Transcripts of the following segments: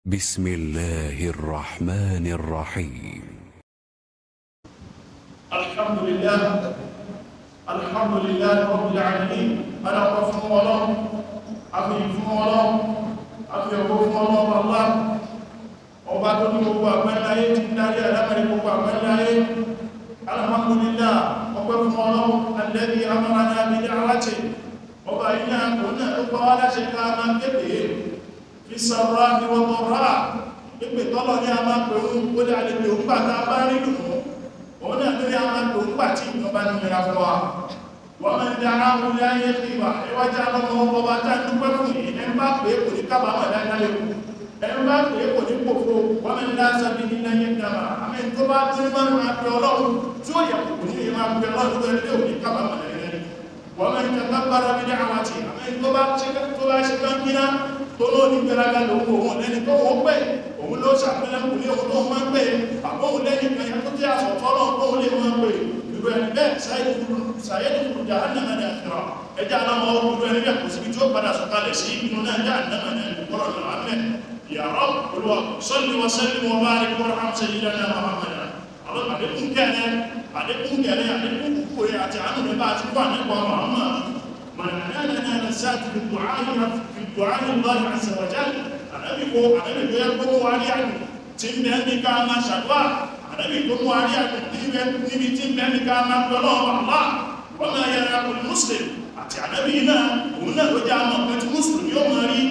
بسم الله الرحمن الرحيم. الحمد لله، الحمد لله رب العالمين. Adáwọ̀ fún Ọlọ́run, àfihàn fún Ọlọ́run, àfihàn fún Ọlọ́run Allah, ọba tó ní gbogbo àgbẹ́láyé, tí ń darí àlámọ̀rí gbogbo àgbẹ́láyé. Alhamdulillah, ọpẹ́ fún Ọlọ́run الذي أمرنا بدعوته. Ọba iná òun náà ló pa wá láṣẹ ká máa kéde في السراء والضراء. Pípè tọ́lọ ní a máa pè ń ó dá lè pè ń gbà tá a bá rí dùn, òun náà lórí a máa pè ń gbà tí nǹkan bá nira fún wa. Wọ́n máa ń dá aráhùn ní ayé fi wà ẹwájá lọ́mọ. Ọba tá ń dúpẹ́ fún yìí, ẹ ń bá pè é kò ní kábàámọ̀ dáadáa léwu, ẹ ń bá pè é kò ní pòfo. Wọ́n máa ń dá sábì ní lẹ́yìn dàmà àmì tó bá tí máa ń máa pè Ọlọ́run tí ó yẹ kò ní máa pè Ọlọ́run tó ẹni ò ní kábàámọ̀ lẹ́yìn. Wọ́n máa ń tẹ́lá bára bí dáhùn àti àmì tó bá ṣe kankina tó ló ní gbẹ̀rẹ̀gà lòun, òun lẹ́ni tó wọ́n pè, òun ló ṣàpẹẹrẹ kò ní òun tó máa ń pè, àbóhun lẹ́ni kan tó tí àṣọ tọ́lọ́ tóun lè máa pè. Irú ẹni bẹ́ẹ̀ سيدخل جهنم داخرا. Ẹjẹ́ alámọ̀, irú ẹni bẹ́ẹ̀ kò síbi tí ó padà sọ̀kalẹ̀ sí, inú náà jahannama náà kọ́rọ̀ náà amẹ́. يا رب, Olúwa, صل وسلم وبارك وارحم سيدنا محمدا. Àwọn àdékùn kẹrẹ, àdékùn kẹrẹ, àdékùn kúkúrẹ àti àánú rẹ bá ti fún àníkọ Muhammad. من أنانا نسات في الدعاء الله عز وجل. Ànábì kó, Ànábì tó yẹ kó mú wa rí àmì tí ń bẹ ní ká máa ṣàdúrà, Ànábì tó mú wa rí àmì níbi tí ń bẹ ní ká máa pẹ́ Ọlọ́run Allah. Wọ́n máa yẹra kò ní Muslim àti Ànábì náà, òun náà ló jẹ́ àmọ̀ pé tí Muslim yóò máa rí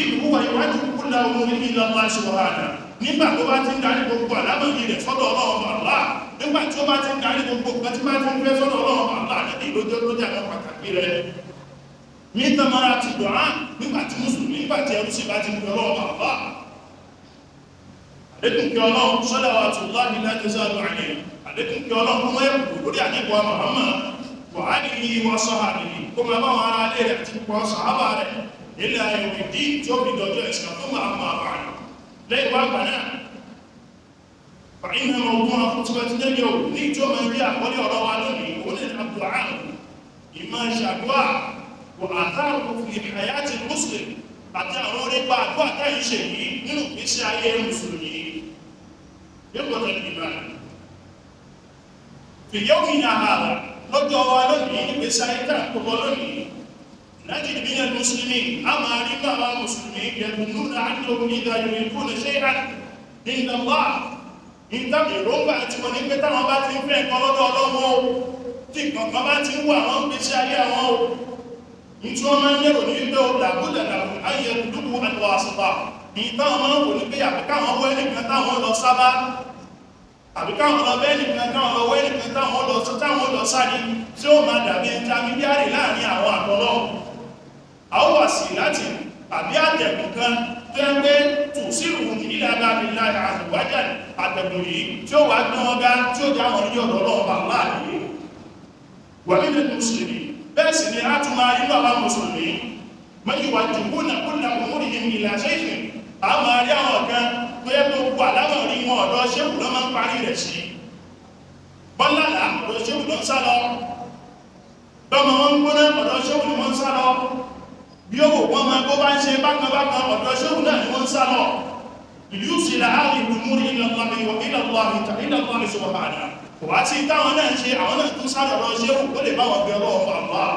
ìlú wa ìwájú كل أموره إلى الله سبحانه. Nígbà tó bá ti ń darí gbogbo àlámọ̀rí rẹ̀ sọ́dọ̀ Ọlọ́run Allah, nígbà tí ó bá ti ń darí gbogbo nǹkan tí bá ti ń fẹ́ sọ́dọ̀ Ọlọ́run Allah, Ànábì ló jẹ́ àwọn pàtàkì rẹ̀ ní tamara ti dùn án. Nígbà tí mùsùlùmí, nígbà tí ẹrú sì bá ti ń pè Ọlọ́run Allah, àlékún kí Ọlọ́run, صلوات الله لا تزال عليه. Àlékún kí Ọlọ́run kó mọ́ ẹ̀kù lórí àníkù Muhammad وآله وصحبه, kó máa bá wọn ará ilé rẹ̀ àti pọ̀ sàhábà rẹ̀ إلى يوم الدين, tí ó fi dọjọ́ ẹ̀san. Fún máa bá rẹ̀ lẹ́yìn wá gbà náà, فإن موضوع خطبتنا اليوم, ní tí ó máa ń jẹ́ àkọlé ọ̀rọ̀ wa lónìí, òun ní الدعاء, ìmọ̀ ṣàdúà, وآثاره في حياة المسلم, àti àwọn orípa àdúrà táyì ṣe yìí nínú ìgbésí ayé mùsùlùmí. إخوة الإيمان, في يومنا هذا, lọ́jọ́ wa lónìí, ìgbésí ayé tá à ń kókó lónìí, نجد من المسلمين, أما ربما المسلمين يظنون أنهم إذا يريدون شيئا عند الله, ìtàn èròǹgbà tí wọ́n ní pé táwọn bá ti ń fẹ́ nǹkan lọ́dọ̀ Ọlọ́run o, tí nǹkan kan bá ti ń wà wọ́n ń gbèsè ayé àwọn o, ní tí wọ́n máa ń lérò ní wípé o لابد لهم أن يطلبوا الواسطة. Ní táwọn máa ń wò ní pé àbí káwọn wọ́ ẹnìkan táwọn lọ sábà, àbí káwọn lọ bẹ́ẹ̀ nìkan, káwọn lọ wọ́ ẹnìkan táwọn lọ sáré, tí ó máa dàbí intermediary láàrin àwọn àtọ́lọ́ àwọn wà sí láti àbí àtẹ̀gùn kan tó ń gbé توصلهم إلى باب الله عز وجل. Àtẹ̀gùn yìí tí ó wà gbé wọn ga, tí ó já wọn ní ọ̀dọ̀ Ọlọ́run bá láàyè. ومن المسلمين, bẹ́ẹ̀ sì ni a tún máa rí àwọn mùsùlùmí من يوجهون كل أمورهم إلى شيخ. A máa rí àwọn kan tó yẹ kó gbogbo àlámọ̀ rí wọn, ọ̀dọ̀ ṣéwù ló máa ń parí rẹ̀ sí. Bọ́lá, ọ̀dọ̀ ṣéwù ló ń sá lọ. Bọ́mọ wọn ń gbóná, ọ̀dọ̀ ṣéwù ni wọ́n ń sá lọ. Bí ó wò wọ́n máa bó bá ń ṣe bákan bákan, ọ̀dọ̀ ṣéwù náà ni wọ́n ń sá lọ. ليوصل هذه الأمور إلى الله وإلى الله إلى الله سبحانه. Kò wá tí táwọn náà ń ṣe, àwọn náà tún sáré ọ̀rọ̀ ṣéwù kó lè bá wọn bí Ọlọ́run Allah.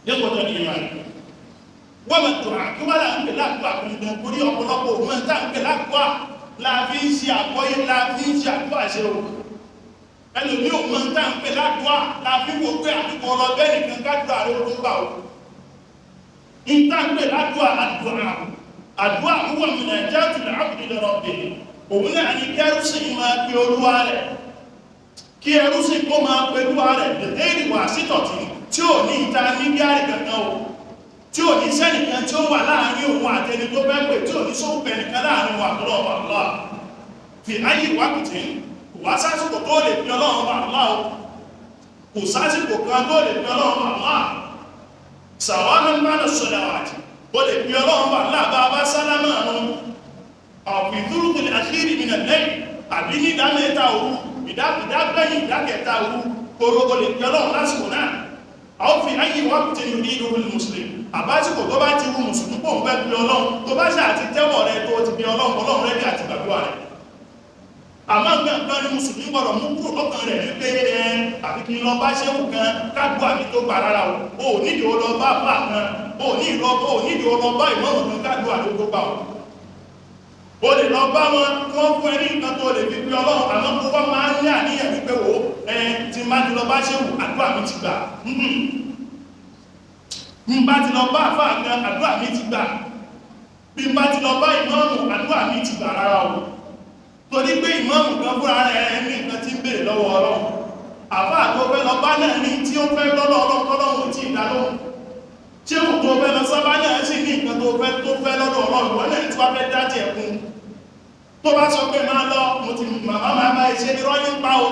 إخوة الإيمان, wọ́n mọ̀ tó àkíwá là ń pè láàdúà gbọ̀ngàn, orí ọ̀pọ̀lọpọ̀ òun tá ń pè láàdúà láàfi ń ṣe àgbọ́yé, láàfi ń ṣe àdúà ṣe o. Ẹlòmí ò mọ̀ tá ń pè láàdúà, láàfi wò pé àdúgbò ọlọ bẹ́ẹ̀ nìkan kádùá rẹ̀ ó tó gbà o. Ń tá ń pè láàdúà, àdúà, àdúà هو مناجاة العبد لربه. Òun náà ní kí ẹrú sì máa pe Olúwa rẹ̀, kí ẹrú sì kó máa pe Olúwa rẹ̀ lẹ́yìn ìwà sítọ̀tì tí ò ní intermediary kankan o, tí ò ní sẹ́nìkan tí ó wà láàrin òun àtẹni tó fẹ́ pè, tí ò ní sóhùn ẹnìkan láàrin òun àtọ́lọ́ Allah. في أي وقت, kò wá sásìkò tó lè fi Ọlọ́run Allah o, kò sásìkò kan tó lè fi Ọlọ́run Allah. سواء بعد الصلوات, ó lè fi Ọlọ́run Allah bá bá sálámà nù, أو في الثلث الأخير من الليل, àbí ní ìdá mẹ́ta òru, ìdágbẹ́yìn ìdákẹta òru koro, ó lè fi Ọlọ́run lásìkò náà, أو في أي وقت يريده المسلم. Àbásìkò tó bá ti wù mùsùlùmí pò ń fẹ́ bí Ọlọ́run, tó bá ṣe àti tẹ́wọ̀ rẹ tó ti bí Ọlọ́run, Ọlọ́run rẹ bí àti gbàdúrà rẹ̀. Àmọ́ nǹkan kan ní mùsùlùmí gbọ́dọ̀ mú kúrò lọ́kàn rẹ̀ wípé ẹ àfi kí n lọ bá ṣéwù kan kádùá mi tó gbà. Rárá o, ò nídìí ó lọ bá àfáà kan, ò nídìí ó lọ bá ìmọ̀ọ́mù kan kádùá ló tó gbà o. O lè lọ bá wọn kí wọ́n fún ẹ ní nǹkan tó lè fi pé Ọlọ́run, àmọ́ kó wọ́n máa ń ní àníyàn wípé wò ó ẹ tí má ti lọ bá ṣéwù àdúrà mi ti gbà, n bá ti lọ bá àfáà kan àdúrà mi ti gbà, bí n bá ti lọ bá ìmọ̀ọ́mù àdúrà mi ti gbà. Rárá o, torí pé ìmọ̀ọ́mù kan fúnra rẹ̀ ní nǹkan tí ń béèrè lọ́wọ́ Ọlọ́run, àfáà tó fẹ́ lọ bá náà ní tí ó fẹ́ lọ́lọ́ Ọlọ́run tọ́lọ́run tí ì dá lóhùn, ṣéwù tó fẹ́ lọ sábà náà sì ní nǹkan tó fẹ́ tó fẹ́ lọ́dọ̀ Ọlọ́run, wọn náà tí wàá fẹ́ dá tiẹ̀ kún. Tó bá sọ pé máa lọ, mo ti màmá máa bá iṣẹ́ irọ́ ní pa o.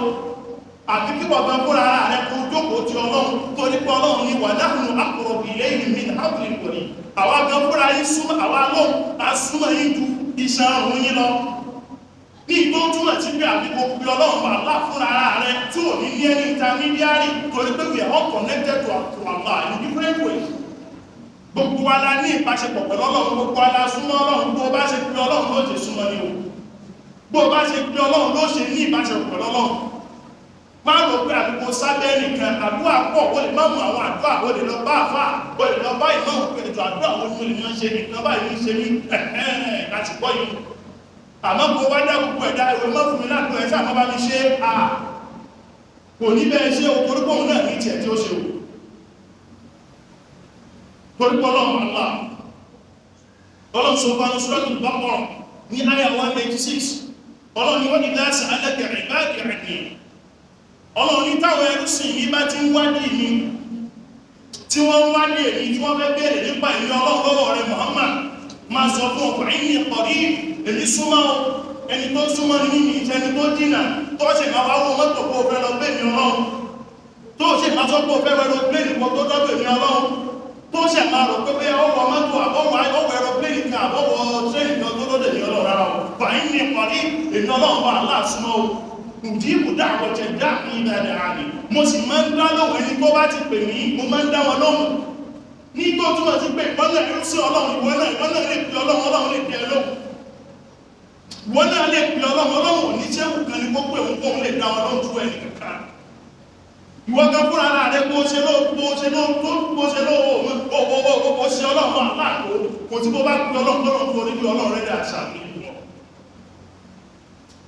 Àti kí wọ́n gan fúnra rẹ̀ kó jókòó ti Ọlọ́run, torí pé Ọlọ́run ní wà nahnu aqrabu ilayhi min hablil warid. Àwa gan fúnra yín súnmọ́, àwa lóhùn á súnmọ́ yín ju iṣan ọrùn yín lọ. Ní tó túmọ̀ sí pé àbí kò pe Ọlọ́run wà lá fúnra rẹ̀ tí ò ní ní ẹni intermediary, torí pé we are all connected to Allah in different ways. Gbogbo wa la ní ìbáṣepọ̀ pẹ̀lú Ọlọ́run, gbogbo wa la súnmọ́ Ọlọ́run. Bó bá ṣe pe Ọlọ́run ló ṣe súnmọ́ ni o, bó bá ṣe pe Ọlọ́run ló ṣe ní ìbáṣepọ̀ pẹ̀lú Ọlọ́run. Má rò pé àdúgbò sábẹ́ nìkan àdúrà pọ̀, o lè má mú àwọn àdúrà, o lè lọ bá àfà, o lè lọ bá ìmọ̀ pé ètò àdúrà wo ni mo lè máa ṣe, nǹkan báyìí ń ṣe mí láti gbọ́ yìí. Àmọ́ kó wá dá gbogbo ẹ̀dá ìwé mọ́ fún mi ládùúgbò ẹ̀ sáà má bá mi ṣe à kò ní bẹ́ẹ̀ ṣe o, torí pé òun náà ní tiẹ̀ tí ó ṣe o, torí pé Ọlọ́run Allah Ọlọ́run sọ fún Suratul Baqara ní àyà 186, Ọlọ́run ni wọ́n ní láti alẹ́kẹ̀ ìbáàdì ẹ̀dì. Ọlọ́run ní táwọn ẹrú sìn ní bá ti ń wádìí mi, tí wọ́n ń wádìí èmi, tí wọ́n fẹ́ béèrè nípa ìlú Ọlọ́run lọ́wọ́ rẹ̀, Muhammad máa sọ fún ọkọ̀ inni qarib, èmi súnmọ́ o, ẹni tó súnmọ́ ní mímí ìṣẹ́ni tó jìnà tó ṣe máa wá wọ mọ́tò kó fẹ́ lọ gbé mi Ọlọ́run, tó ṣe máa sọ pé ó fẹ́ lọ gbé nìkan tó dọ́dọ̀ èmi Ọlọ́run, tó ṣe máa rò pé pé ọwọ́ mọ́tò àbọ̀wọ̀ ọwọ́ aeroplane kan àbọ̀wọ̀ train kan tó dọ́dọ̀ èmi Ọlọ́run. Rárá o, fa inni qarib, èmi Ọlọ́run bá aláàsúnmọ́ o, ujibu da'wata da'i idha da'ani, mo sì máa ń dá lóhùn ẹni tó bá ti pè mí, mo máa ń dá wọn lóhùn. Ní tó túmọ̀ sí pé ìwọ náà irú sí Ọlọ́run, ìwọ náà ìwọ náà lè pè Ọlọ́run, Ọlọ́run lè pè ẹ lóhùn, ìwọ náà lè pè Ọlọ́run, Ọlọ́run ò ní sẹ́wù kan ní gbogbo òun kóun lè dá Ọlọ́run tú ẹnì kankan. Ìwọ gan fúnra ara rẹ bó ṣe ló bó ṣe ló tó bó ṣe ló ó ṣe Ọlọ́run aláàtó kò tí bó bá pè Ọlọ́run lọ́rùn tó orí bí Ọlọ́run rẹ̀ dà ṣàmì wọn.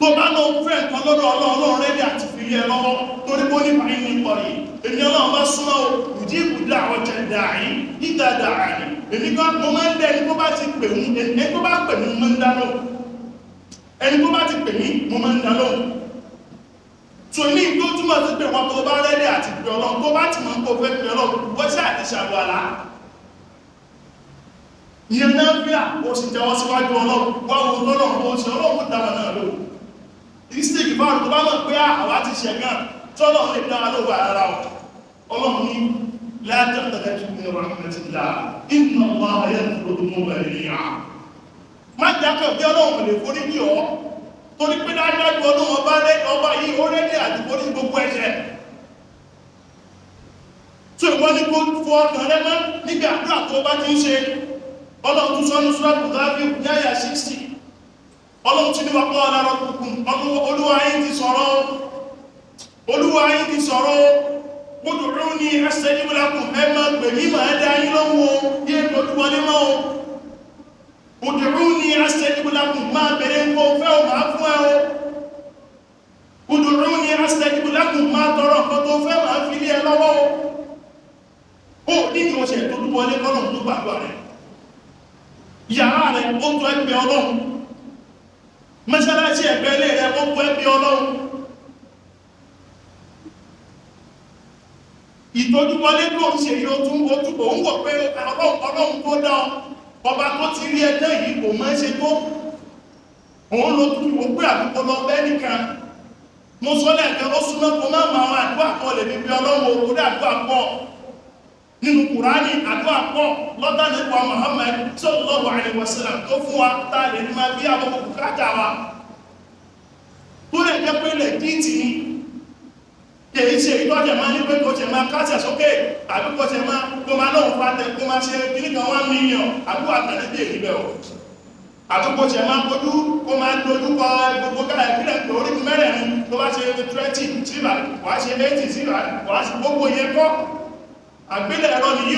Tó bá lọ fẹ́ nǹkan lọ́dọ̀ Ọlọ́run, Ọlọ́run rẹ̀ dà ti fi lé ẹ lọ́wọ́, torí bó ní fàáyín ní pọ̀rì èmi Ọlọ́run bá súnmọ́ o, ujibu da'wata da'i idha da'ani, èmi gan mo máa ń dẹ́ ẹni tó bá ti pè mí, ẹni tó bá pè mí mo máa ń dá lóhùn, ẹni tó bá ti pè mí mo máa ń dá lóhùn. Tó ní tó túmọ̀ sí pé wọn tó bá rẹ́lẹ̀ àti pè Ọlọ́run, tó bá ti mọ̀ kó fẹ́ pè Ọlọ́run, wọ́n ṣe àti ṣàlùwàlá ìyẹn náà fi à ó sì jẹ́wọ́ síwájú Ọlọ́run, wọ́n wo tọ́lọ́run tó ṣe, Ọlọ́run dára náà lóhùn. Ìsìnkì fáwọn tó bá mọ̀ pé àwa ti ṣẹ̀ gan tọ́lọ́run lè dára lóhùn ara wọn. Ọlọ́run ní la taqnatu min rahmatillah inna Allaha yaghfiru dhunuba jami'a. Má jákè bí Ọlọ́run lè forí jì ọ́, torí pé dáadáa Ọlọ́run ọba rẹ ọba yìí ó rẹ́dí àti forí gbogbo ẹ̀ṣẹ̀. Tó ìwọ ní kó fọ ọkàn rẹ mọ́ níbi àdúrà tó bá ti ń ṣe. Ọlọ́run tún sọ ní Suratul Ghafir ní àyà 60, Ọlọ́run tún ní wà kọ́ ọ̀la rabbukum, Olúwa yín ti sọ̀rọ̀, Olúwa yín ti sọ̀rọ̀, ud'uni astajib lakum, ẹ máa pè mí màá dá yín lóhùn o, yé tójú wọlé mọ́ o. Ud'uni astajib lakum, máa bèrè ń kó fẹ́ o máa fún ẹ o. Ud'uni astajib lakum, máa tọrọ nǹkan tó fẹ́ máa fi lé ẹ lọ́wọ́ o. Ó ní kí o ṣe tójú wọlé kọ́lọ́run tó gbàdúrà rẹ̀. Yàrá rẹ̀ ó tó ẹgbẹ́ Ọlọ́run, mọ́ṣáláṣí ẹgbẹ́ ilé rẹ̀ ó tó ẹgbẹ́ Ọlọ́run. Ìtọ́júwọlé tó ń ṣe yóò tún ó túbọ̀ ń wọ̀ pé Ọlọ́run tó dá ọba tó ti rí ẹjẹ́ yìí kò mọ́ ṣe tó òun ló tún wò pé àbíkọ́ lọ bẹ́ẹ̀ nìkan. Mo sọ lẹ́ẹ̀kan, ó súnmọ́ kó má máa àwọn àdúrà kan lè fi bí Ọlọ́run òkú dé àdúrà pọ̀ nínú Kùránì, àdúrà pọ̀ lọ́dà nípa Muhammad sallallahu alaihi wasallam tó fún wa tá a lè ní máa bí àwọn bùkátà wa tó lè jẹ́ pé lè díìtì ni. Kìí ṣe ìtọ́jẹ̀ máa ní pé kò ṣe máa kásẹ̀ sókè àbí kò ṣe máa kó máa lóhun fàtẹ kó máa ṣe kíní kan 1 million àbúrò àtàlẹ́bí èyí bẹ̀ ọ̀. Àbí kò ṣe máa kojú kó máa dojú kọ gbogbo kára ìpínlẹ̀ pé orígun mẹ́rẹ̀ẹ̀rin tó bá ṣe 20 síbà wàá ṣe 80 síbà wàá ṣe gbogbo yẹn kọ́. Àgbélẹ̀ ẹ̀rọ nìyí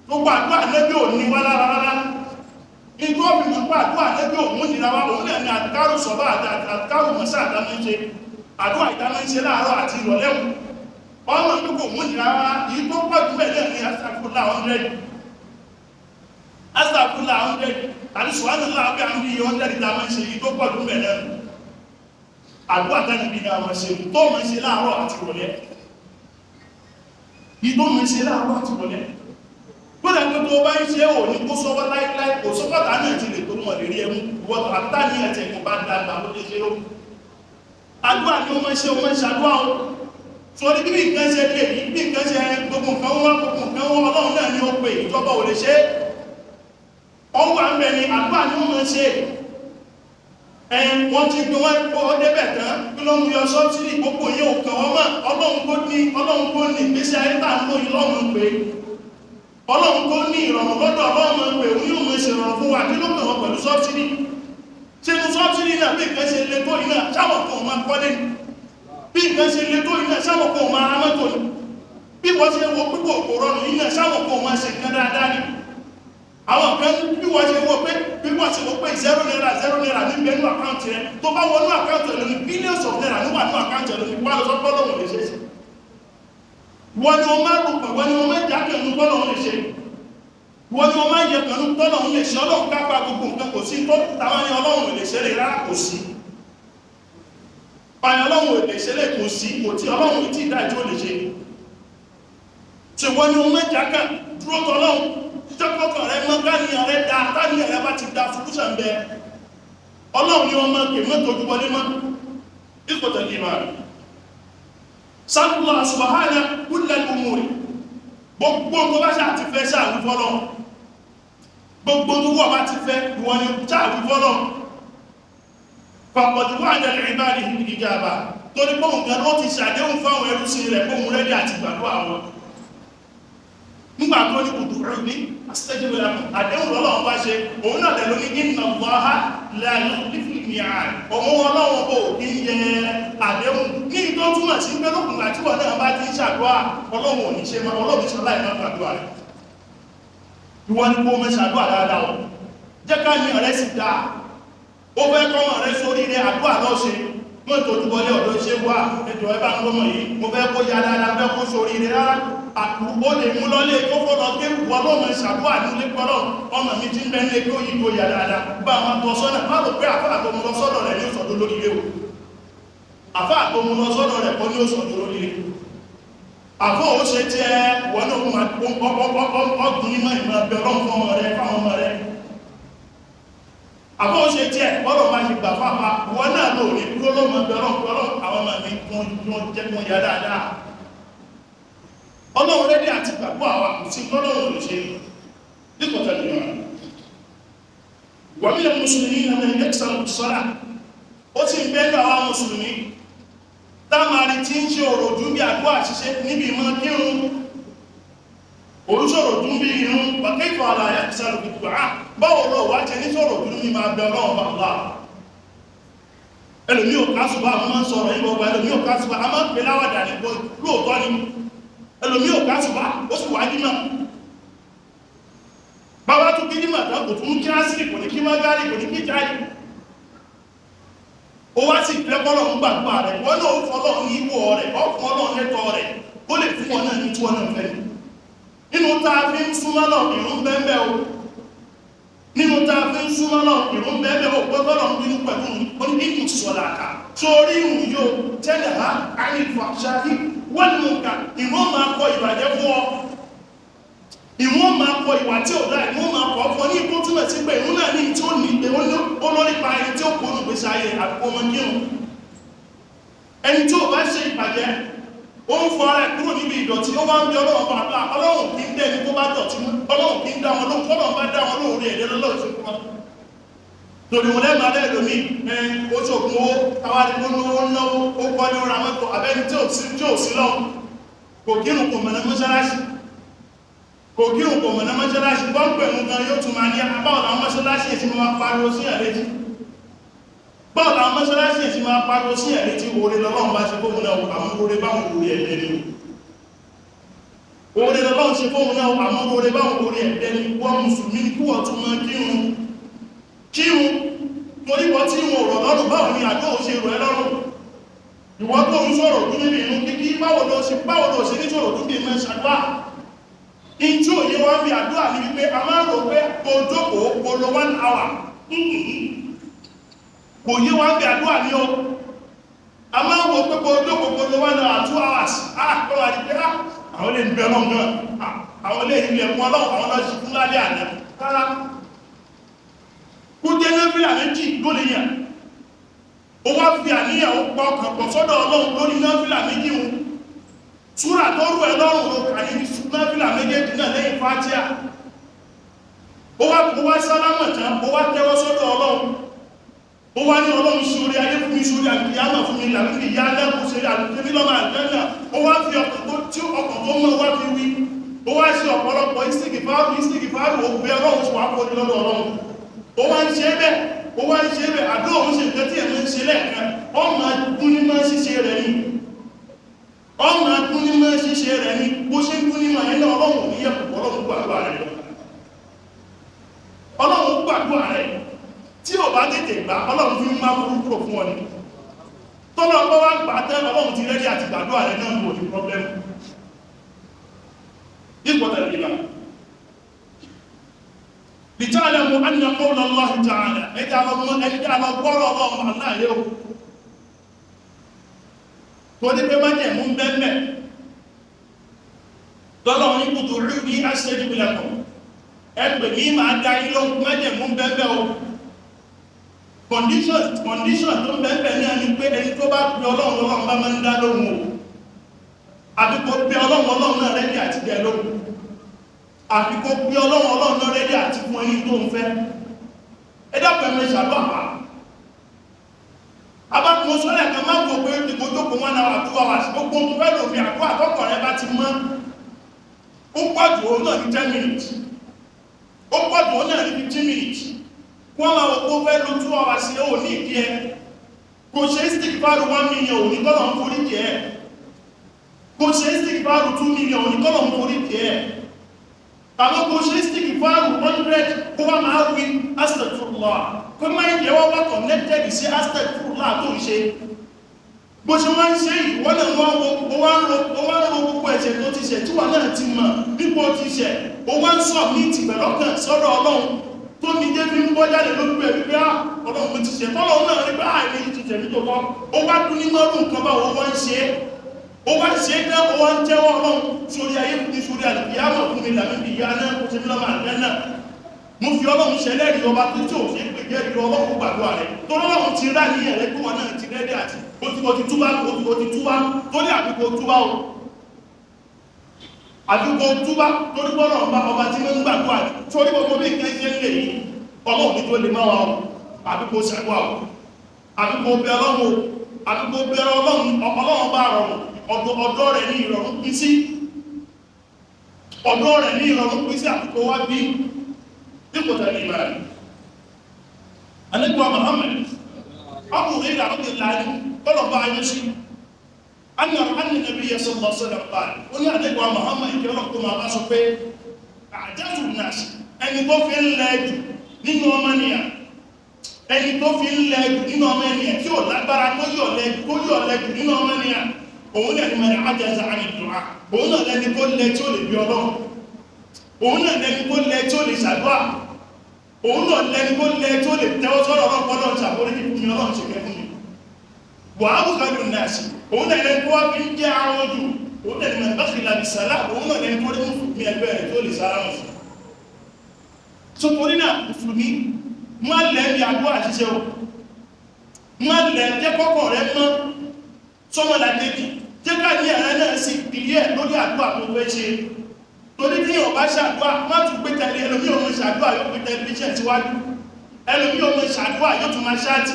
gbogbo àdúrà lẹ́bí ò ní wá lára rárá. Nígbó fi mọ̀ pé àdúrà lẹ́bí ò mú nira wá, òun náà ni àdúkárù sọ̀bá àti àdúkárù mọ̀sá àdámọ́ ń ṣe. Àdúrà ìdámọ́ ń ṣe láàárọ̀ àti ìrọ̀lẹ́wù. Ọmọ ìlú kò mú nira wá, èyí tó pọ̀ jù bẹ́ẹ̀ náà ni astagfirullah 100. Astagfirullah 100 àti subhanallah bí àwọn iye 100 ìdámọ́ ń ṣe, èyí tó pọ̀ jù bẹ́ẹ̀ náà. Àdúrà tánibí ni àwọn ṣe tó mọ̀ ṣe láàárọ̀ àti ìrọ̀lẹ́. Èyí tó mọ̀ ṣe láàárọ̀ àti ìrọ̀lẹ́. Kódà pé tó bá ń ṣe ò ní kó sọ́wọ́ láíláí, kò sọ́pọ̀tà náà ti lè tó mọ̀ lè rí ẹmú, ìwọ́n àtà ní ẹ̀tẹ̀ kò bá dàgbà ló lè ṣe ló. Àdúrà ni ó máa ṣe, ó máa ṣàdúrà o. Sọrí bí nǹkan ṣe lè yí, bí nǹkan ṣe gbogbo nǹkan wọ́n, gbogbo nǹkan wọ́n, Ọlọ́run náà ni ó pè, ìjọba ò lè ṣe. Ó wà ń bẹ̀ ni àdúrà ni ó máa ṣe. Wọ́n ti gbé wọ́n kó débẹ̀ tán, kí ló ń yọ sọ́bsidì gbogbo yẹn ò kàn wọ́n mọ́, Ọlọ́run kò ní ìgbésí ayé tá à ń lò yìí lọ́run pé. Ọlọ́run tó ní ìrọ̀rùn lọ́dọ̀ Ọlọ́run pé òun yóò mọ́ ṣe ìrọ̀rùn fún wa, kí ló kàn wọ́n pẹ̀lú sọ́bsidì? Ṣé inú sọ́bsidì náà bí nǹkan ṣe le tó yìí náà sáwọn kan máa kọ́lé ni? Bí nǹkan ṣe le tó yìí náà sáwọn kan máa ra mọ́tò ni? Bí wọ́n ṣe wo pípò kò rọrùn yìí náà sáwọn kan máa ṣe nǹkan dáadáa ni? Àwọn kan bí wọ́n ṣe wo pé bí wọ́n ṣe wo pé ₦0 ₦0 ní bẹ́ẹ̀ nú àkáǹtì rẹ, tó bá wọnú àkáǹtì rẹ lónìí billions of naira níwà nú àkáǹtì rẹ lónìí, wọ́n á lọ sọ pé Ọlọ́run lè ṣe é ṣe. Wọ́n ni wọ́n máa rúpẹ̀, wọ́n ni wọ́n máa jákẹ̀ẹ́nú tọ́lọ̀un lè ṣe, wọ́n ni wọ́n máa yẹ̀kẹ̀ẹ́nú tọ́lọ̀un lè ṣe. Ọlọ́run kápá gbogbo nǹkan, kò sí tó tàwọn ní Ọlọ́run lè ṣe lè rárá, kò sí. Báyìí Ọlọ́run lè ṣe lè kò sí, kò tí Ọlọ́run tí ìdájọ́ lè ṣe. Ṣe wọ́n ni wọ́n máa jákẹ̀ dúró tọ́lọ́run, jẹ́kọ̀ọ́kàn rẹ mọ́ káníyàn rẹ da, táníyàn rẹ bá ti da fúkúṣà ń bẹ. Ọlọ́run ni wọ́n máa pè mọ́tò ojúbọlé mọ́. Ìkọ̀tẹ̀ ìmọ̀ Sallallahu subhanahu kullal umuri. Gbogbo tó bá ṣáà ti fẹ́ ṣáà wí fọ́lọ́. Gbogbo tó wọ́ bá ti fẹ́ ìwọ ni ṣáà wí fọ́lọ́. Faqad wa'ada li'ibadihi bil-ijaba. Torí pé òun gan ó ti ṣàdéhùn fáwọn ẹrúsìn rẹ̀ pé òun rẹ́dí àti gbàdúrà wọn. Nígbà tó ní ud'uni astajib lakum, àdéhùn lọ́lọ́run bá ṣe, òun náà lẹ́nu ní inna Allaha la yukhlifu al-mi'ad. Òun Ọlọ́run bò kí ń yẹ àdéhùn. Ní tó túmọ̀ sí pé lókùnrin àti ìwọ náà bá ti ń ṣàdúrà, Ọlọ́run ò ní ṣe máa, Ọlọ́run ṣe láì máa gbàdúrà rẹ̀. Ìwọ ni kó mọ́ ṣàdúrà dáadáa o. Jẹ́ ká ní ọ̀rẹ́ sì dáa. Ó fẹ́ kọ́mọ rẹ sórí rẹ, àdúrà lọ́ ṣe. Mọ́ tó túbọ̀lé ọ̀dọ́ ṣe wà, ẹjọ́ ẹ bá ń gbọ́mọ̀ yìí, mo fẹ́ kó ya dáadáa, fẹ́ kó sórí rẹ rárá. Ó lè mú lọ lé kó fọ́lọ ké wọ́n lọ́mọ ṣàdúrà nílé pọ́lọ́, ọmọ mi ti ń bẹ́ nílé kó yìí kó ya dáadáa. Bá àwọn tọ́ sọ́nà, má rò pé àfáà tó mú lọ sọ́dọ̀ rẹ̀ ní ó sọ̀dọ̀ lórí ilé o. Àfáà tó mú lọ sọ́dọ̀ rẹ̀ kọ́ ní ó sọ̀dọ̀ lórí ilé. Àfọ́ ó ṣe tí ẹ wọ́n náà ọdún ní mọ́ ìmọ̀ ẹgbẹ́ ọlọ́run fún ọmọ rẹ̀ fáwọn ọmọ rẹ̀. Àfọ́ ó ṣe tí ẹ bọ́lọ̀ máa ṣe gbà fáfá, wọ́n náà lò ní kúrò lọ́mọ ẹgbẹ́ ọlọ́run àwọn ọmọ mi kún jẹ́ kún ya dáadáa. Ọlọ́run rẹ́dí àti gbàgbọ́ àwa kò sí tọ́lọ́run lè ṣe. Dípò tẹ̀lé wọn. Wàmílẹ̀ Mùsùlùmí náà ní ẹ̀kṣà sọ́lá. Ó sì ń bẹ́ẹ̀ àwọn Mùsùlùmí. Táàmàrí tí ń ṣe òròjú bí àgbọ́ àṣìṣe níbi ìmọ̀ kírun. Òrùsọ̀rọ̀ dún bí irun, bàkẹ́kọ̀ọ́ àlàyé ìsàlù gbogbo à. Báwo lọ wá jẹ ní sọ̀rọ̀ dún ní máa bẹ Ọlọ́run bá wà. Ẹlòmí ò kásùbà, a máa ń sọ̀rọ̀ yìí gbogbo, ẹlòmí ò kásùbà, a máa ń pè láwàdà ní lóòótọ́ ni. Ẹlòmí ò kásùbà, ó sì wá jímọ̀. Bàbá tún kí jímọ̀ tán, kò tún kí ásìrì, kò ní kí mágárì, kò ní kí jáì. Ó wá sì fẹ́ kọ́lọ̀ ń gbàgbà rẹ̀, wọ́n náà ó fọlọ́ ní ìwọ̀ rẹ̀, ó fún Ọlọ́run lẹ́tọ̀ọ́ rẹ̀, ó lè fún wọn náà ní tí wọ́n náà fẹ́. Nínú tá a fi ń súnmọ́ náà, ìrun bẹ́ẹ̀ o. Nínú tá a fi ń súnmọ́ náà, ìrun bẹ́ẹ̀ o, gbọ́dọ̀ ń bínú pẹ̀lú ó ní ìmù sọ̀làkà. Sórí ìrun yóò tẹ́lẹ̀ ha, àìní fàṣáhì, wọ́n mú ká, ìrun máa kọ ìbàjẹ́ fún ọ. Ìrun máa kọ ìwà tí ò dá, ìrun máa kọ fún ọ ní ikú túmọ̀ sí pé ìrun náà ní tí ó ní pé ó lórí pa ẹni tí ó kó nù gbèsè ayé àkómọ kírun. Ẹni tí ò bá ṣe ìbàjẹ́, ó ń fọ ara ẹ̀ kúrò níbi ìdọ̀tí, ó wá ń bí Ọlọ́run bá bá, Ọlọ́run kì í dẹ́ ẹni tó bá dọ̀tí mú, Ọlọ́run kì í dá wọn lóhùn, Ọlọ́run bá dá wọn lóhùn rí ẹ̀dẹ́ lọ́lọ́run ṣe fún wọn. Torí wọn lẹ́nu alẹ́ lómi ẹ ó ṣògùn owó káwárí kó lówó náwó ó kọ́ ní ra mọ́tò abẹ́ni tí ò sí lọ́wọ́ kò kírun kò mọ̀nà mọ́ṣáláṣí, kò kírun kò mọ̀nà mọ́ṣáláṣí. Bọ́ǹpẹ̀ mú gan yóò tún máa ní báwo làwọn mọ́ṣáláṣí èsì máa pariwo sí ẹ̀lẹ́tì, báwo làwọn mọ́ṣáláṣí èsì máa pariwo sí ẹ̀lẹ́tì. Oore lọ́lọ́run bá ṣe fóun náà, àmọ́ oore báwọn oore ẹ̀dẹ́ ni. Oore lọ́lọ́run ṣe fóun náà, àmọ́ oore báwọn oore ẹ̀dẹ́ ni. Wọ́n mùsùlùmí kí wọ́n tún máa kírun kírun, torí wọ́n tí wọn rọ̀ lọ́rùn. Báwo ni àjọ ò ṣe rọ̀ ẹ́ lọ́rùn? Ìwọ́n tó ń sọ̀rọ̀ dún níbi ìrun kíkí, báwo ló ṣe ní sọ̀rọ̀ dún bí ìmọ̀ ṣàdúrà? In tí ò yé wọ́n fi àdúrà ní wípé a máa ń rò pé kò jókòó kò lo 1 hour. Kò yé wọ́n fi àdúrà ní o. A máa ń rò pé kò jókòó kò lo 1 hour, 2 hours. Kọ́ wa ní pé àwọn lè ń bẹ ọlọ́run gan, àwọn lè ilẹ̀ mú ọlọ́run, àwọn lọ sí fún lálẹ́ àná. Rárá, kó jẹ́ náfìlà méjì ló lè yàn. Ó wá fi àníyàn ó pa ọkàn pọ̀ sọ́dọ̀ ọlọ́run lórí náfìlà méjì wọn. Súrà tó rú ẹ lọ́rùn ló kà ní náfìlà méjèèjì náà lẹ́yìn Fátíà. Ó wá sálámà tán, ó wá tẹ́wọ́ sọ́dọ̀ ọlọ́run. Ó wá ní ọlọ́run sórí ayé fún mi, sórí àkìyámà fún mi, làmì ìyá lẹ́kùn ṣe àlùfẹ́mí lọ́mọ àjẹ́nà. Ó wá fi ọkàn tó mọ́ wá fi wí. Ó wá ṣe ọ̀pọ̀lọpọ̀ ìsìkìfàárù, ó gbé ọlọ́run ṣe wá fún lọ́dọ̀ ọlọ́run. Ó wá ń ṣe bẹ́ẹ̀, ó wá ń ṣe bẹ́ẹ̀. Àdó òun ṣe nǹkan tí ẹ̀mí ń ṣe lẹ́ẹ̀kan, ó máa gún ní máa ṣíṣe rẹ̀ ni, ó máa gún ní máa ṣíṣe rẹ̀ ni. Bó ṣe ń gún ní máa yẹn náà, ọlọ́run ò ní yẹ kò, ọlọ́run gbàdúrà rẹ̀, ọlọ́run gbàdúrà rẹ̀. Tí ò bá tètè gbà, ọlọ́run fi ń má burú kúrò fún ọ ni. Tọ́lọ́ bá wá gbà tẹ́, ọlọ́run ti rẹ́dí àti gbàdúrà rẹ̀ náà, kò ní pọ́blẹ́mù. Ìpọ̀tẹ̀ ìlà لتعلموا أن قول الله تعالى اجعل الله الله يوم torí pé májẹ̀mú ń bẹ́ẹ̀mẹ̀ tọ́lọ̀ ní kùtù rí ní astajib lakum, ẹgbẹ̀ ní máa dá ilé májẹ̀mú ń bẹ́ẹ̀mẹ̀ o. Condition tó ń bẹ́ẹ̀mẹ̀ náà ni pé ẹni tó bá pè ọlọ́run, ọlọ́run bá máa ń dá lóhùn o. Àbí kò pè ọlọ́run, ọlọ́run náà rẹ́dí àti dẹ lóhùn. Àfi kó pé ọlọ́run, ọlọ́run náà rẹ́dí àti fún ẹni tó ń fẹ́. Ẹ dákun, ẹ̀mẹ́ ṣàdúrà. Abákùn sọ́lẹ̀ kan máa wò pé ní kò jókòó 1 hour, 2 hours. Gbogbo tó fẹ́ lòfin àdúrà àkọ́kọ̀ rẹ bá ti mọ́, ó pọ̀ jù òun náà ní 10 minutes, ó pọ̀ jù òun náà ní 15 minutes. Kí wọ́n máa wò pé ó fẹ́ lo 2 hours sí, ó ní ìdí ẹ. Kò ṣe é stick fáru 1 million òní kọ́lọ̀ ń forí jẹ́ ẹ. Kò ṣe é stick fáru 2 million òní kọ́lọ̀ ń forí jẹ́ ẹ. Àwọn kò ṣe stick fáru 100, kó wá máa wí astaghfirullah, kó máa ń yẹ wọ́n wá connected sí astaghfirullah tó ń ṣe. Bó ṣe wọ́n ń ṣe ìwọ́n náà, wọ́n wá ń ro gbogbo ẹ̀ṣẹ̀ tó ti ṣẹ̀ tí wọ́n náà ti mọ̀ nípò ti ṣẹ̀. Ó wá ń sọ ní tìgbẹ̀lọ́kàn sọ́dọ̀ ọlọ́run tó ní jẹ́ fi ń bọ́ jáde lójú ẹ̀ wípé ọlọ́run mo ti ṣẹ̀. Tọ́lọ́run náà rí pé àìní ti ṣẹ̀ mí tó tọ́. Ó wá dún ní mọ́rún nǹkan báwo, ó wá ń ṣe é, ó wá ń ṣe é náà, ó wá ń jẹ́wọ́ ọlọ́run sórí ayé fún mi, sórí àlùkìyámọ̀ fún mi, làmí bí ìyá náà kó ṣe mí lọ́mọ àlùjẹ́ náà. Mo fi ọlọ́run ṣẹlẹ́rìí, ọba tó tí ò ṣe é pè jẹ́rìí, ọlọ́run gbàdúrà rẹ̀. Torí ọlọ́run ti rá ní ẹ̀rẹ́ kó wọn náà ti rẹ́dí àti ó ti túbá, ó ti túbá. Torí àbíkó túbá o, àbíkó túbá, torí gbọ́dọ̀ ọba ọba tí mo ń gbàdúrà rẹ̀. Torí gbogbo bí nǹkan ṣe ń lè yìí, ọlọ́run ní tó lè má wa o. Àbíkó ṣàdúrà o, àbíkó bẹ ọlọ́run o, àbíkó bẹ ọlọ́run. Ọlọ́run bá rọrùn, ọ̀dọ̀ rẹ̀ ní ìrọ̀rùn pín sí, ọ̀dọ̀ rẹ̀ ní ìrọ̀rùn pín sí. Àbíkó wá bí dípò tẹ̀lé ìmọ̀ rẹ̀. Ànábì wa Muhammad, Abu Hurairah radiyallahu anhu, kọ́lọ̀ bá ayé sí. Anna nabiyya sallallahu alaihi wasallam qala, ó ní Ànábì wa Muhammad, ìkẹ́ ọlọ́run kó máa bá, sọ pé a'jazu an-nas, ẹni tó fi ń lẹ jù nínú ọmọnìyàn, ẹni tó fi ń lẹ jù nínú ọmọ ènìyàn tí ò lágbára, tó yọ̀ lẹ jù nínú ọmọnìyàn, òun náà ni man ajaza 'ani ad-du'a, òun náà lẹni tó lẹ tí ó lè bí ọlọ́run, òun náà lẹni tó lẹ tí ó lè ṣàdúrà, òun náà lẹni tó lẹ tí ó lè tẹ́wọ́ sọ́rọ̀ ọlọ́pọ̀ náà, ṣàforíjì fún mi, ọlọ́run ṣèkẹ́ fún mi. Wà á bùkálù náà sí, òun náà lẹni tó wá fi ń jẹ́ àwọn jù, òun náà ni man bakhila bis-salam, òun náà lẹni tó rí mùsùlùmí ẹgbẹ́ rẹ̀ tó lè sára mọ̀ sí. So torí náà, mùsùlùmí, má lẹ́ bí àdúrà ṣíṣe o, má lẹ́. Jẹ́ kọ́kọ́ rẹ mọ́ sọ́mọ́làkejì, jẹ́ ká ní ẹ̀rẹ́ náà sì ìpìlẹ̀ lórí àdúrà tó fẹ́ ṣe. Torí tí yóò bá ṣàdúrà, má tún gbé tẹ̀lé ẹlòmí. Òun ṣàdúrà, yóò gbé tẹlifíṣàn síwájú. Ẹlòmí ọmọ ìṣàdúrà yóò tún máa ṣáàtì,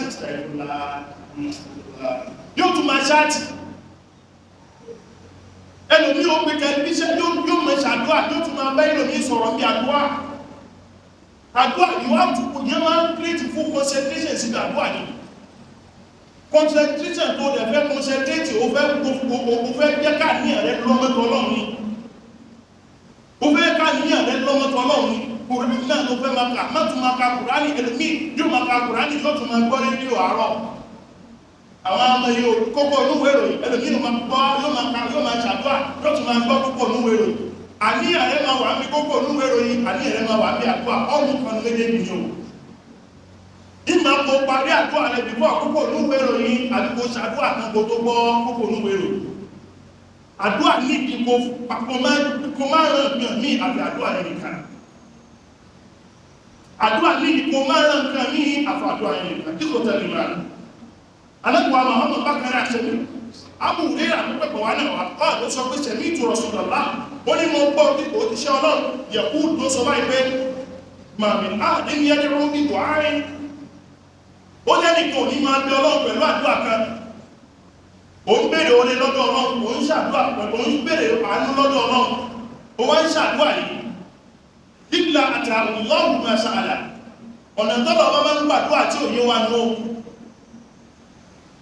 yóò tún máa ṣáàtì. Ẹlòmí ó pé tẹlifíṣẹ́ yóò máa ṣàdúrà, yóò tún máa bá ẹlòmí sọ̀rọ̀ bí àdúrà. Àdúrà you have to, yẹn máa ń create full concentration síbi àdúrà ni. Concentration tó dẹ̀ fẹ́ concentrate, ó fẹ́ gbogbo, ó fẹ́ jẹ́ káàníyàn rẹ lọ́mọ́tọ́ Ọlọ́run ni, ó fẹ́ káàníyàn rẹ lọ́mọ́tọ́ Ọlọ́run ni. Kùránì náà ló fẹ́ máa kà, má tún máa ka Kùránì. Ẹlòmíì yóò máa ka Kùránì, yóò tún máa gbọ́ rédíò àárọ̀, àwọn ọmọ yìí kókó onúwèé ìròyìn. Ẹlòmíì yóò máa gbọ́, yóò máa ka, yóò máa ṣàdúrà, yóò tún máa gbọ́ kókó onúwèé ìròyìn. Àníyàn rẹ máa wà ń bí kókó onúwèé ìròyìn, àníyàn rẹ máa wà ń bí àdúrà. Ọ̀hún kan méjèèjì ni o. Ìmọ̀ kò parí àdúrà rẹ bí fún àkókò onúwèé ìròyìn, àbí kò ṣàdúrà kan kò tó gbọ́ kókó onúwèé ìròyìn. Àdúrà níbi kò má ràn gbọ̀n mí àfi àdúrà rẹ nìkan. Àdúrà níbi kò má ràn nǹkan mí àfi àdúrà rẹ nìkan. Kí kò tẹ̀lé máa alágbà Muhammad bákan náà ṣẹlẹ̀ Abu Hurairah àpapọ̀ wà náà wà kọ́ ló sọ pé sami'tu Rasulullah, ó ní mo gbọ́ òtíṣẹ́ Ọlọ́run yẹ̀kú tó sọ báyìí pé ma min ahadin yad'u bi du'ain, ó lẹ́nì kan ní máa bẹ Ọlọ́run pẹ̀lú àdúrà kan. Ó ń béèrè oore lọ́dọ̀ Ọlọ́run, ó ń ṣàdúrà pẹ̀lú, ó ń béèrè àánú lọ́dọ̀ Ọlọ́run, ó wá ń ṣàdúrà yìí, illa ataahu Allahu ma sa'ala. Ọ̀nà tọ́lọ̀ ọba máa ń gbàdúrà tí ò yé wa nù,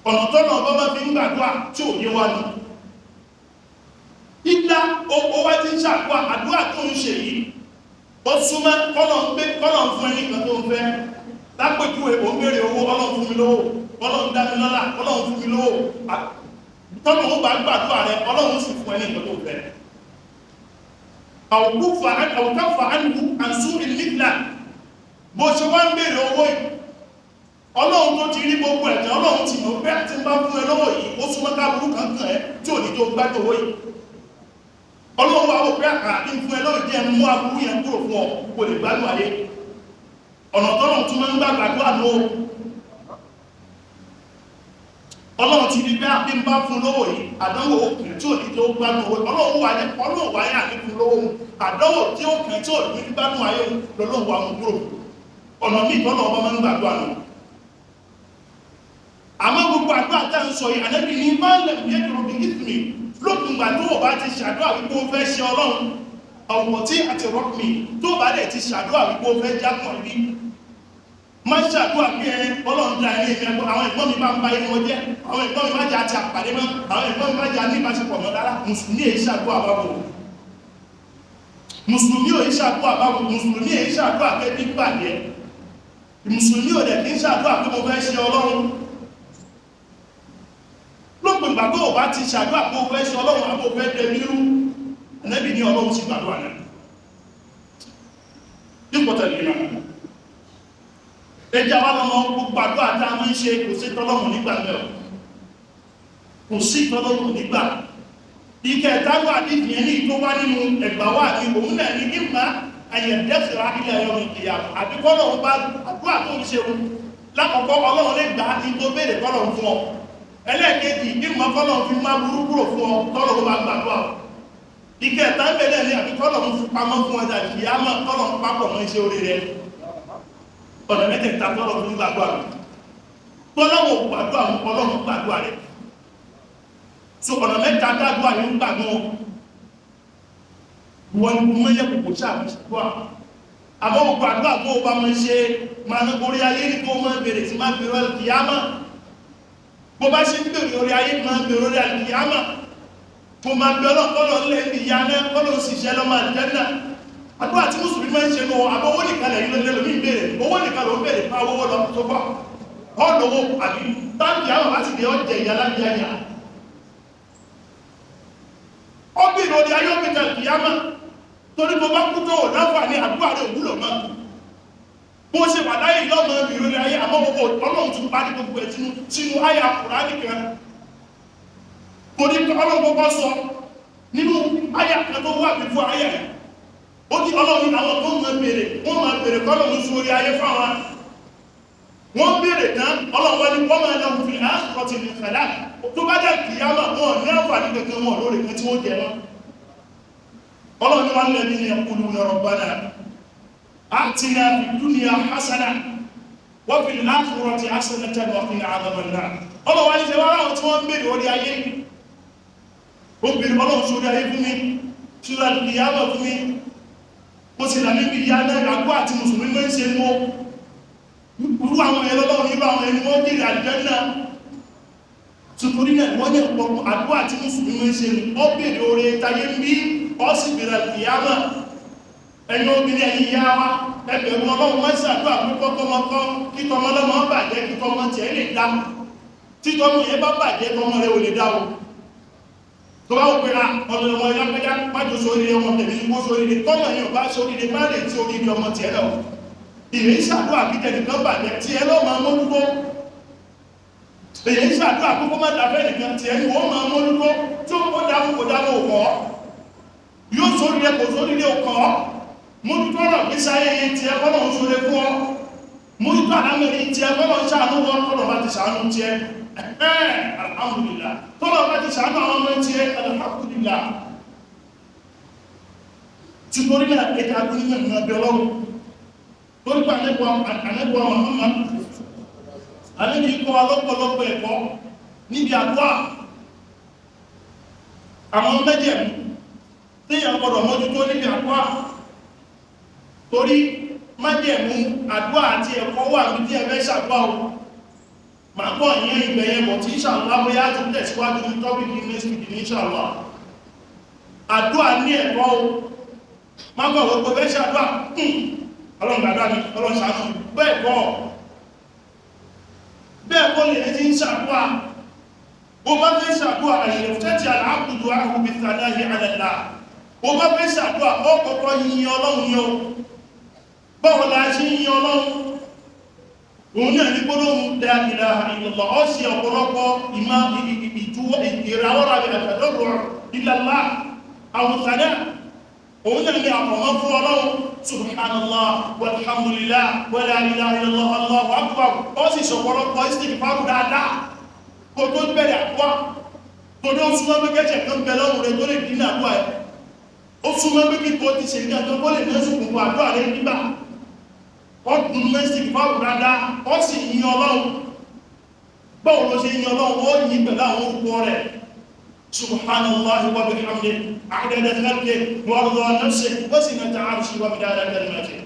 ọ̀nà tọ́nà ọba máa fi ń gbàdúrà tí ò yé wa nù. Ìlà ó wá ti ń ṣàdúrà, àdúrà tó ń ṣe yìí ó súnmọ́ kọ́nà ń gbé, kọ́nà ń fún ẹni kan tó ń fẹ́. Lápèjúwe, ò ń béèrè owó, Ọlọ́run fún mi lówó, Ọlọ́run dá mi lọ́lá, Ọlọ́run fún mi lówó. Tọ́nà ó bá gbàdúrà rẹ, Ọlọ́run sì fún ẹni kan tó ń fẹ́. Àwùkáfà ánìkú àǹsú ìlífìlà, bó ṣe wá ń béèrè owó yìí, Ọlọ́run tó ti rí gbogbo ẹ̀jẹ̀, Ọlọ́run ti mọ̀ pé àti ń bá fún ẹ lọ́wọ́ yìí, ó súnmọ́ káàbùrú kankan ẹ tí ò ní tó gbádùn owó yìí. Ọlọ́run wá wò pé àkàrà kí n fún ẹ lọ́wọ́ jẹ́ mú aburú yẹn kúrò fún ọ, kò lè gbádùn ayé. Ọ̀nà tọ́lọ́run tún máa ń gbàgbàdúrà ló. Ọlọ́run ti rí pé àbí ń bá fún lọ́wọ́ yìí, àdánwò òkè tí ò ní tó gbádùn owó. Ọlọ́run wà ní Ọlọ́run wà ní àní fún lọ́wọ́, àdánwò tí ó kàn tí ò ní gbádùn ayé lọ́lọ́run wà mú kúrò. Ọ̀nà míì tọ́lọ́ ọba máa ń gbàdúrà nù. Àmọ́ gbogbo àdúrà tá ń sọ yìí, Ànábì ní máa ń lẹ̀mí ẹ̀dùn bí ìfìmì, lókun ìgbà tó o bá ti ṣàdúrà wípé o fẹ́ ṣe Ọlọ́run, ọ̀wọ̀ tí àti rọ́pì tó bá dẹ̀ ti ṣàdúrà wípé o fẹ́ jákàn rí. Má ṣàdúrà pé ẹ Ọlọ́run dá ilé ìfẹ́, àwọn ẹ̀gbọ́n mi máa ń ba ilé wọn jẹ́, àwọn ẹ̀gbọ́n mi má jẹ́ àti àpàdé mọ́, àwọn ẹ̀gbọ́n mi má jẹ́ àníbáṣepọ̀ mọ́. Rárá, mùsùlùmí èyí ṣàdúrà báwo, mùsùlùmí èyí ṣàdúrà báwo, mùsùlùmí èyí ṣàdúrà pé bí bàjẹ́, mùsùlùmí ò dẹ̀ kí ń ṣàdúrà pé mo fẹ́ ṣe Ọlọ́run. Lópin ìgbà tó o bá ti ṣàdúrà pé o fẹ́ ṣe Ọlọ́run àbò fẹ́ dẹ mírú, Ànábì ní Ọlọ́run sì gbàdúrà náà. Dípò tẹ̀lé náà, ẹjẹ́ wa lọ́mọ gbogbo àdúrà tá a máa ń ṣe, kò sí tọ́lọ́mù nígbà mẹ́ọ̀, kò sí tọ́lọ́mù nígbà. Ìkẹta wà nídìí ẹni tó wá nínú ẹgbà wà ní òun náà ní ìmọ̀ àyẹ̀dẹ́sìrá ilẹ̀ ẹ̀yọ́ ìyá àbí kọ́lọ́run bá àdúrà tó ń ṣe òun. Lákọ̀ọ́kọ́ Ọlọ́run lè gbà á ní tó béèrè kọ́lọ́run fún ọ. Ẹlẹ́ẹ̀kejì, ìmọ̀ kọ́lọ́run fi má burú kúrò fún ọ tọ́lọ́run bá gbàdúrà ọ. Ìkẹta ń bẹ̀rẹ̀ ní àbí kọ́lọ́run fi pamọ́ fún ọ dàbí ìyá mọ̀ kọ́lọ́run papọ̀ mọ́ iṣẹ́ orí rẹ. Ọ̀nà mẹ́tẹ̀ẹ̀ta tọ́lọ́run fi gbàdúrà rẹ. Tọ́lọ́run gbàdúrà Ọlọ́run gbàdúrà rẹ. So ọ̀nà mẹ́ta dádúrà yóò gbàgbọ́. Wọ́n ní mẹ́yẹ kòkò ṣàmùsùgbà. Àmọ́ gbogbo àdúrà tó bá máa ń ṣe máa ní orí ayé ní kó máa bèrè sí máa bèrè alìkìyámà. Bó bá ṣe ń bèrè orí ayé máa bèrè orí alìkìyámà. Mo máa bẹ ọlọ́kọ́lọ́ ńlẹ̀ ní ìyá náà kọ́lọ́ sì ṣẹ́ lọ́mọ àlùjánnà. Àdúrà tí mùsùlùmí máa ń ṣe nù, àmọ́ owó nìkan lẹ̀ yìí lómi ń bèrè, owó nìkan ló ń bèrè fún awówó lọ tó bọ̀. Ọ̀dọ̀wọ́ àbí táǹkì àwọn bá ti dé ọ̀jẹ̀ ìyá lábíyá. Ó bèrè orí ayé ó bèrè alìkìyámà. Torí tó bá kú tó láǹfààní àdúrà rẹ̀ òwúlò mọ́. Bó ṣe wà láyé lọ́mọ ìròyìn ayé, àmọ́ gbogbo Ọlọ́run tún parí gbogbo ẹ̀ sínú àyà Kùránì kan. Torí Ọlọ́run gbogbo sọ nínú àyà kan tó wà fífún àyà yìí. Ó ní Ọlọ́run àwọn tó máa bèrè, wọ́n máa bèrè kọ́lọ́run sórí ayé fáwọn. Wọ́n bèrè tán, Ọlọ́run wá ní wọ́n máa lọ́hùn fi àkọ́tì ní kàlá. Tó bá dẹ̀ kìyàmà, wọn ní àǹfààní kankan wọn lórí kan tí wọ́n jẹ mọ́. Ọlọ́run ní wọ́n lẹ́bí ní yaquluna rabbana atina fid dunya hasana Wa fil akhirati hasanatan wa qina adhaban nar. Ọlọ́wà ní ṣe wá ráwọn tí wọ́n ń bèèrè orí ayé, ó bèèrè Ọlọ́run sórí ayé fún mi, ṣúra ìyáwó fún mi, ó sì là níbi ìyá náà. Àgbà àti mùsùlùmí ló ń ṣe mọ́ irú àwọn ẹ̀rọ lọ́wọ́, irú àwọn ẹni wọ́n jèrè àlùjánnà. Tuntun náà wọ́n ní ọ̀pọ̀ àdúrà tí mùsùlùmí ń ṣe ní ó bèèrè oore tayé ń bí, ó sì bèèrè ìyámà. Ẹ̀yin obìnrin, ẹ̀yin ìyá wa, ẹgbẹ̀rún Ọlọ́run máa ń ṣàdúrà púpọ̀ tọmọkọ́ kí tọmọ lọ́mọ bàjẹ́, kí tọmọ tiẹ̀ lè dá. Tí tọmọ yẹn bá bàjẹ́, tọmọ rẹ ò lè dá o. Tó bá wò pé a ọmọ ọmọ ìlápẹ́já májò sóríire, ọmọ tẹ̀mí ní kó sóríire, tọmọ yẹn ò bá sóríire, má lè tí oríire ọmọ tiẹ̀ lọ. Ìrìn ṣàdúrà kí tẹnìkan bàjẹ́, tiẹ̀ lọ́ máa mójútó. Èyí ń ṣàdúrà kókó má dàbẹ́ nìkan, tiẹ̀ ni wọ́n máa mójútó. Tí ó dáwó kò dáwó kọ́, yóò sóríire kò sóríire kọ́, mójútó ọ̀rọ̀ gbèsè ayé yẹn tiẹ̀ kọ́ lọ́n sóre fún ọ, mójútó àlámẹ́rin tiẹ̀ kọ́ lọ́n ṣàánú wọn. Kọ́ lọ́n bá ti ṣàánú tiẹ̀, alhamdulillah. Tọ́lọ́ bá ti ṣàánú àwọn ọmọ tiẹ̀, alhamdulillah. Tìtorí náà ẹ̀ka agbónímọ̀ ní abẹ́ Ọlọ́run torí pé anẹ́gbọ́ Muhammad anẹ́bí kọ́ wa lọ́pọ̀lọpọ̀ ẹ̀kọ́ níbi àdúrà, àwọn mẹ́jẹ̀mú téèyàn gbọ́dọ̀ mójútó níbi àdúrà, torí májẹ̀mú àdúrà àti ẹ̀kọ́ wà ní tí ẹ̀fẹ́ ṣàdúrà o. Màá bọ̀ ìyẹn ìgbẹ̀yẹn bọ̀ tí inshallah bóyá tó tẹ̀síwájú ní topic next week ní inshallah. Àdúrà ní ẹ̀kọ́ o. Má bọ̀ gbogbo fẹ́ ṣàdúrà, Ọlọ́run gbàdúrà mi, Ọlọ́run ṣàánú mi, bẹ́ẹ̀ kọ́, bẹ́ẹ̀ kọ́ lè ní ti ń ṣàdúrà. Bó bá fẹ́ ṣàdúrà, àṣẹ̀fẹ́tì àlàákùdù àhùbí tàdáhì àlàlà. Bó bá fẹ́ ṣàdúrà, ó kọ́kọ́ yin Ọlọ́run yẹn o. Báwo la ṣe yin Ọlọ́run? Òun náà ní gbólóhùn la ilaha illallah. Ó ṣe ọ̀pọ̀lọpọ̀ ìmá ìtúwọ́ ìràwọ́ra àtàdọ́rọ̀ ilallah àwọn sàdá. Òun náà ní àfọ̀mọ́ fún Ọlọ́run: subhanallah walhamdulillah wala ilaha illallah, allahu akbar. Ó sì ṣọ̀pọ̀lọpọ̀ istighfar dáadáa kó tó bẹ̀rẹ̀ àdúrà, tó ní ó súnmọ́ pé kẹ́sẹ̀ kan bẹ lọ́rùn rẹ tó lè dín àdúrà ẹ̀. Ó súnmọ́ pé kíkọ́ ti ṣe ní àjọ kó lè ní ṣùkùnkùn àdúrà rẹ nígbà. Ó dùn mẹ́sì fáwọn dáadáa, ó sì yin Ọlọ́run. Báwo ló ṣe yin Ọlọ́run? Ó yin pẹ̀lú àwọn orúkọ rẹ̀: subhanallahi wa bihamdihi adada khalqihi wa rida nafsihi wa zinata arshihi wa midada kalimatihi,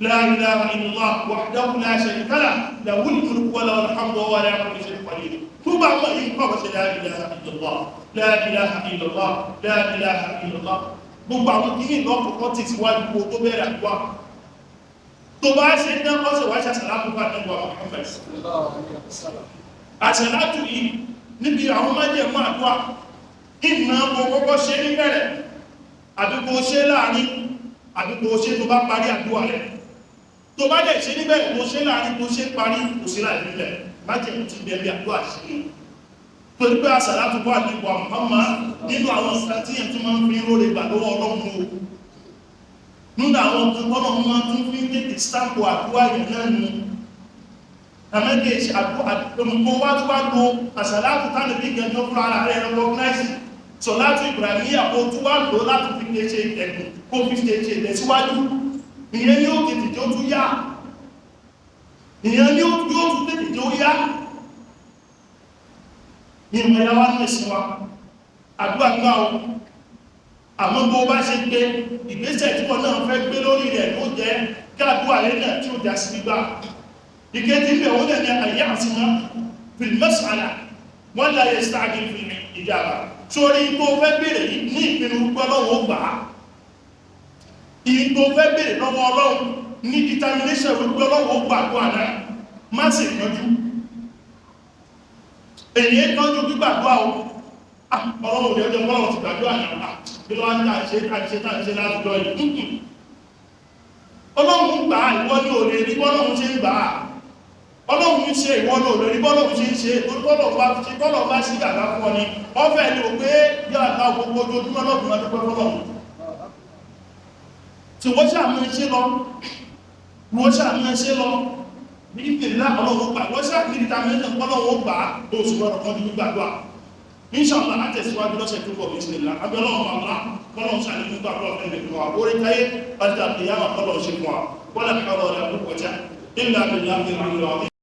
la ilaha illallah wahdahu la sharika lahu, lahul mulku wa lahul hamdu wa huwa ala kulli shay'in qadir. Tó bá mọ̀ yìí kọ́ ṣe la ilaha illallah, la ilaha illallah, la ilaha illallah. Gbogbo àwọn kìíní lọ́kọ̀ọ́kọ́ ti síwájú kó tó bẹ̀rẹ̀ àdúrà. Tó bá ṣe ń dán ọ́sẹ̀ wá ṣàṣàlátù fún àdúgbò Muhammad. Àṣàlátù yìí, níbi àwọn májẹ̀mú àdúrà, ìmọ̀ kó kọ́kọ́ ṣe ní bẹ̀rẹ̀, àdúgbò ṣe láàrin, àdúgbò ṣe tó bá parí àdúrà rẹ̀. Tó bá dẹ̀ ṣe níbẹ̀, tó ṣe láàrin, tó ṣe parí, kò sí láì nílẹ̀. Májẹ̀mú ti bẹ̀rẹ̀ àdúrà ṣe ní torí pé àṣàlátù fún àdúgbò Muhammad nínú àwọn nǹkan tí yẹn tún máa ń fi róre gbà lọ́wọ́ Ọlọ́run o, nínú àwọn nǹkan tọ́nà máa tún fi ń tètè stamp àdúrà yẹn náà nù. Àmẹ́kẹ́ ṣe àdúgbò wá tó wá lo àṣàlátù tánà bí gẹ̀ẹ́jọ́ fún ara rẹ̀ recognize sọ̀látù Ibrahimiyya, kó tún wá lò láti fi lè ṣe ẹ̀gùn, kó fi ṣe ìtẹ̀síwájú. Ìyẹn ni ó tètè tó tún yá, ìyẹn ni ó tún tètè tó yá. Ìmọ̀ ẹ̀yà wá ní ẹ̀sìn wa, àdúrà gbà o. Àmọ́ bó bá ṣe gbé ìgbésẹ̀ tí wọ́n náà fẹ́ gbé lórí rẹ̀ ló jẹ́ kí àdúrà rẹ̀ náà tí ó já sí gbígbà. Ìkejì ń bẹ̀ wọ́n náà ní àyè àtìmọ́ fil mas'ala wọ́n láyé sáàgì fi ìjàmbá sórí tó fẹ́ bèèrè yìí ní ìpinnu pé Ọlọ́run ó gbà á. Ìyí tó fẹ́ bèèrè lọ́wọ́ Ọlọ́run ní determination wípé Ọlọ́run ó gbà àdúrà náà. Má sì kánjú. Èyí kánjú gbígbàdúrà o. Ọlọ́run òde ọjọ́ Ọlọ́run ti gbàdúrà náà, bí wọ́n á ṣe àṣe tá à ń ṣe látijọ́ yìí. Ọlọ́run gbà á, ìwọ ní òde rí bọ́lọ́run ṣe ń gbà á. Ọlọ́run ń ṣe, ìwọ ní òde rí bọ́lọ́run ṣe ń ṣe. Torí bọ́lọ́run bá ṣe, bọ́lọ́run bá ṣí gàgá fún ọ ni ọfẹ́ ni ò pé yóò àgbà gbogbo ojoojúmọ́ lọ́dún adúpẹ́ fọlọ́run tí wọ́n ṣàmú ṣe lọ, wọ́n ṣàmú ṣe lọ ní ìpìlẹ̀. Ọlọ́run gbà wọ́n ṣàmú determination, Ọlọ́run gbà á. Oṣù gbọ́dọ̀ kan ní gbígbàdúrà. Inshallah, àtẹ̀síwájú lọ́sẹ̀ tó bọ̀ bismillah. Abẹ́lọ́run bàbá kọ́lọ́run ṣàlékún gbàdúrà fún ẹ̀mí wa, orí táyé àti àkìyàmà kọ́lọ́run ṣe fún wa. Wala hawla wala quwwata Illa billahi al-'aliyyil 'azim.